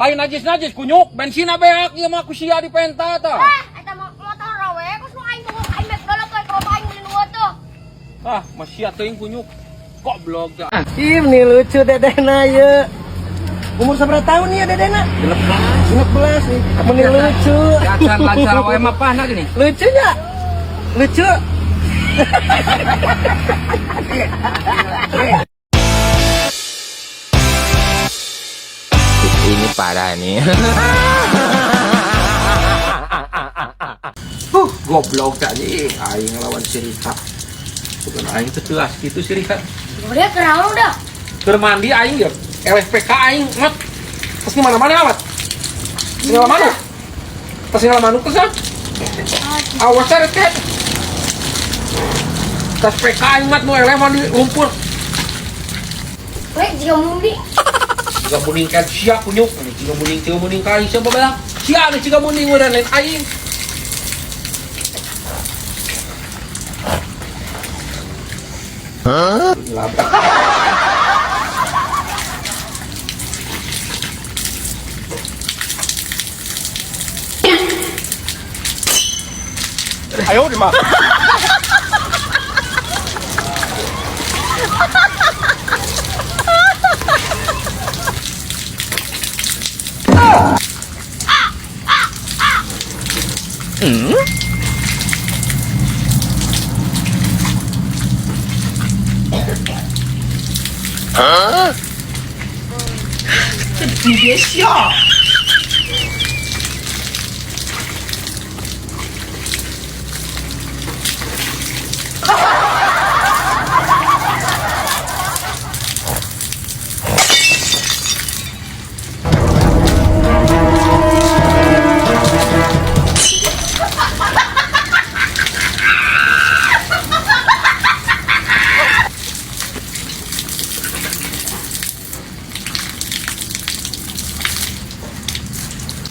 Lain najis-najis kunyuk, bensin beak ieu mah ku sia dipenta tah. Ah, eta motor we, kos nu aing mogok aing mek dolok we kalau aing meuli nu tuh. Ah, masih teuing kunyuk. Goblok tah. Ih, ini lucu dedena ye. Umur seberapa tahun ya dedena? 16. 16 nih. Meni lucu. Lancar lancar wae mah pahna gini. Lucunya. Lucu. Ini parah nih. Goblok tadi aing lawan si Rika. Bukan aing teh teuas kitu si Rika. Udah keraul udah. Keur mandi aing ya LFPK aing mat. Terus di mana-mana amat. Tinggal mana? Terus tinggal manuk terus ah. Awas cari teh. Tas PK aing mat nu eleh mah di lumpur. We jika mundi. Ciga muning kan sia kunyuk. Ini ciga muning ciga muning ka aing siapa belang. Sia nih ciga muning udah lain aing. Hah? Ayo di mah.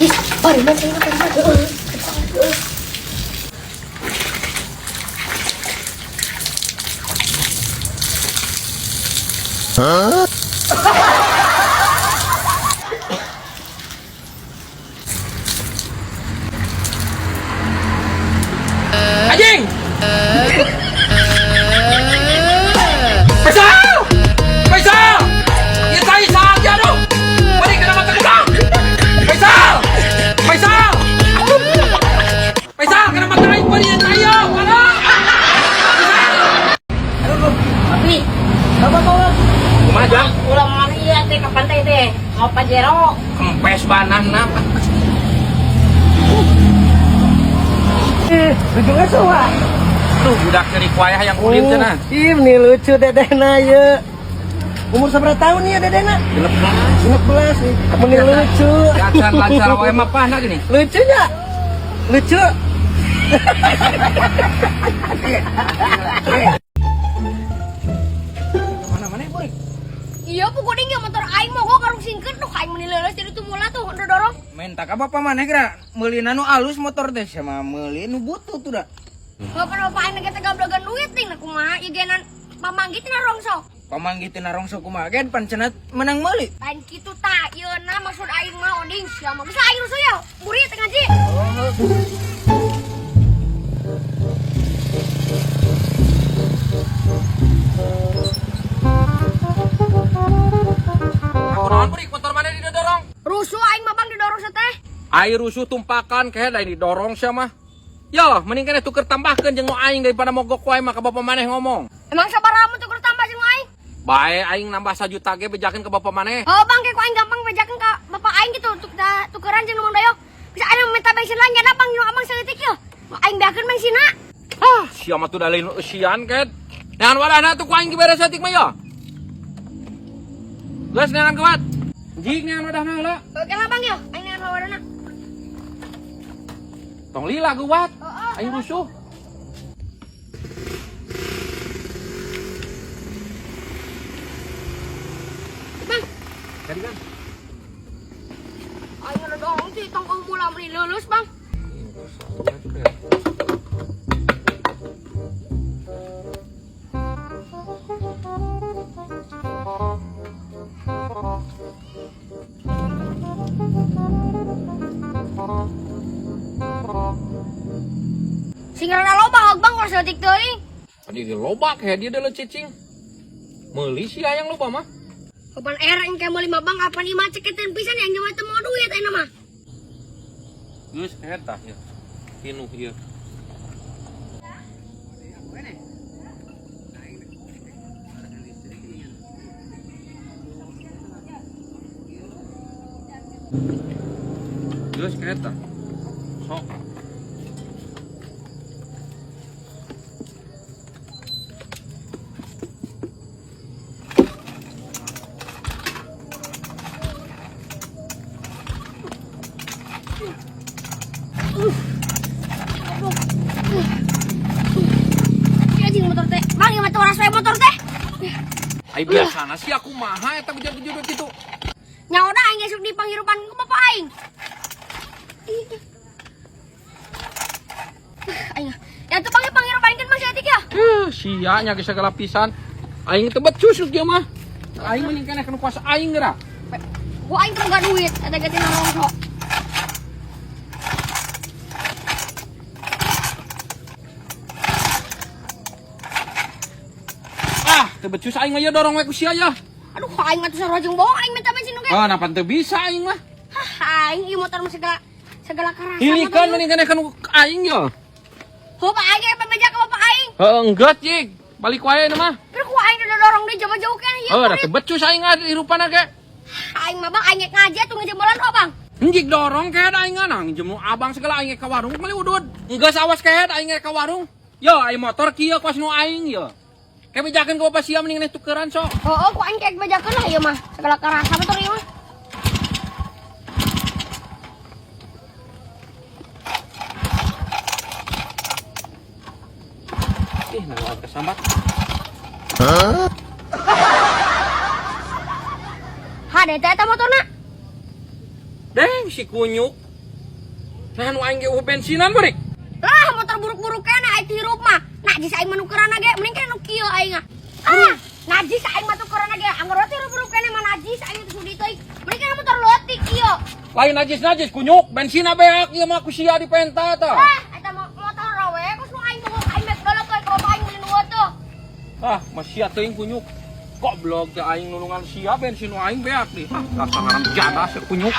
Ih, bariman saya bariman. Heeh. Anjing! Faisal! Faisal! Ya saya saja dong! Balik ke nama kita! Faisal! Faisal! Faisal, kenapa tarik balik saya? Mana? Papi, Bapak bawa. Kumaha jang? ulang mana iya teh ke pantai teh? Mau Pajero. Kempes banana. Ih, lucunya semua. Tuh budak ceri kuayah yang kulit cenah. Ih, ini lucu dedena ye. Umur seberapa tahun ya dedena? 16. 16 nih. Meni lucu. Lancar lancar wae mah pahna gini. Lucunya. Lucu. Mana-mana boy. Iya, pokoknya nggak motor aing mogok karung singkeun tuh aing meuni leuleus jadi tuh mula tuh udah dorong. Minta ka bapak maneh geura meuli nu alus motor teh sama meuli nu butuh tuh da. Bapak bapak aing teh gablegan duit ting nah kumaha ieu genan pamanggih tina rongsok. Pamanggih teh rongsok kumaha gen pan cenah menang meuli. Lain kitu tah ieu na maksud aing mah oding sia mah geus aing rusuh ya. Buri teh ngaji. Aku naon beri motor mana didorong? Rusuh aing mah bang didorong teh. Air rusuh tumpakan kayak lain didorong sia mah. Yo, mending kene tuker tambahkeun jeung nu aing daripada mogok wae mah ka bapak maneh ngomong. Emang sabaraha mun tuker tambah jeung aing? Bae aing nambah sajuta ge bejakeun ke bapak maneh. Oh bang kayak ku aing gampang bejakeun ka bapak aing gitu untuk tukeran jeung nu Mang Doyok. Bisa aing minta bensin lain nyana bang nu abang saeutik yeuh. Aing beakeun bensinna. Ah, sia mah tuh da lain eusian ket. Neangan wadahna tuh ku aing diberes saeutik mah yo. Geus neangan kuat. Jig neangan wadahna heula. Oke lah bang yo, aing neangan wadahna. Tong lila geuwat. Heeh. Aing rusuh. Bang, Jadi kan. aing udah dong sih tong kamu mula beli lulus bang. Sing rada loba hog bang kalau saeutik teuing. Tadi ge loba kayak dia dalam cicing. Meuli sih hayang loba mah. Kapan era engke meuli mah bang kapan ieu mah ceketeun pisan yang nyawa teu mau duit ayeuna mah. Geus eta ya. Pinuh ieu. Geus kereta. Sok. Iya jeung motor teh. Bang ieu mah teu waras we motor teh. Ai biasana sih aku maha eta bejat-bejat kitu. Nyawa dah aing esuk di panghirupan ku bapak aing. Aing. Ya tuh panggil panghirupan kan masih etik ya. Sia nya geus segala pisan. Aing teu becus nu mah. Aing mending keneh kanu kuasa aing geura. Gua aing teu boga duit eta ge tina rongso. Ah, teu becus aing mah ieu dorong we ku sia ya. Aduh, aing mah teu sarua jeung bohong aing minta bensin oge. Ah, napa teu bisa aing mah. Hah, aing ieu motor mah segala segala karasa. Hilikan mending keneh kanu aing yo. Heuh, Pak aing ge bebeja ka bapak aing. Heuh, enggeus jig. Balik wae na mah. Terus ku aing didorong deui jauh-jauh keneh ieu. Heuh, da teu becus aing ah hirupana ge. Aing mah bang aing ngaji atuh ngejembolan oh bang. Njig dorong kehed aing ah, nang jemu abang segala aing ka warung meuli udud. Enggeus awas kehed aing ka warung. Yo, aing motor kieu kuas nu aing yo. Kayak bejakeun ka bapak sia mending neh tukeran sok. Oh, ku aing kayak bejakeun lah ieu mah. Segala karasa motor ieu mah. Ih, nah kesambat. Hade teh eta motorna. Deng si kunyuk. Nah nu aing ge eueuh bensinan beurik. Lah motor buruk-buruk keneh aing hirup mah. Najis aing mah nukeurana ge mending keneh nu kieu aing ah. Ah, najis aing mah tukeurana ge. Anggar we hirup buruk keneh mah najis aing teu sudi teuing. Mending keneh motor leutik kieu. Lain najis-najis kunyuk, bensinna beak ieu mah ku sia dipenta tah. Ah, eta motor we kos nu aing bogoh aing mek dolok we ka bapak aing meuli nu teu. Ah, mah sia teuing kunyuk. Goblok teh aing nulungan sia bensin nu aing beak nih. Ah, dasar haram jadah sia kunyuk.